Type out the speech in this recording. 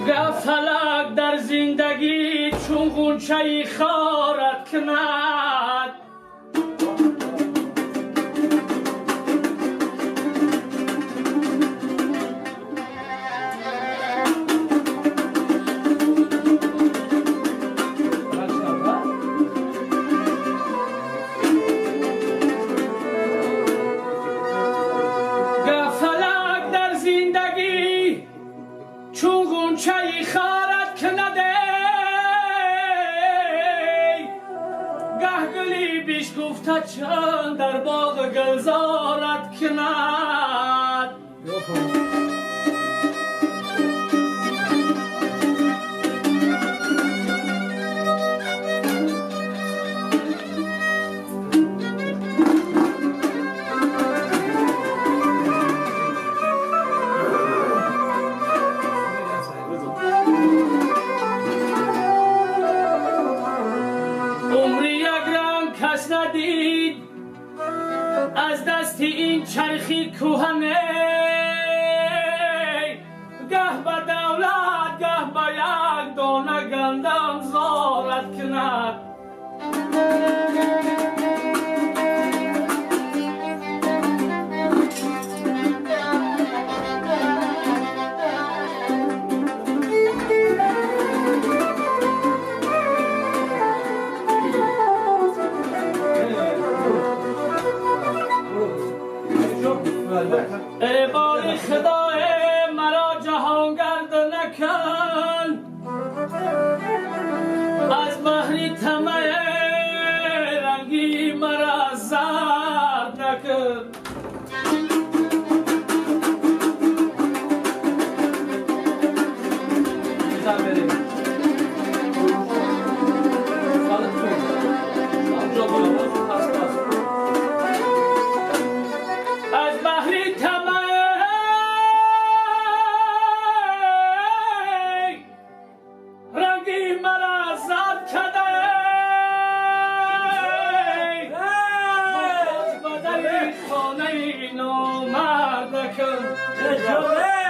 Фалак дар зиндагӣ чун ғунчаи хорат кунад. Фалак дар зиндагӣ чун ғунчаи хорат кунад, гаҳ гули бишкуфта чанд дар боғ гулзорат кунад. ندید از دست این چرخی کهنه، گه به دولت گه به یک دانه گندم زارت کند. ای باری خدای مرا جهانگرد نکن، از بهری طمع رنگی مرا زرد نکن. از بهری طمع رنگی مرا زرد کده، محتاج به در خانه نامرد نکن.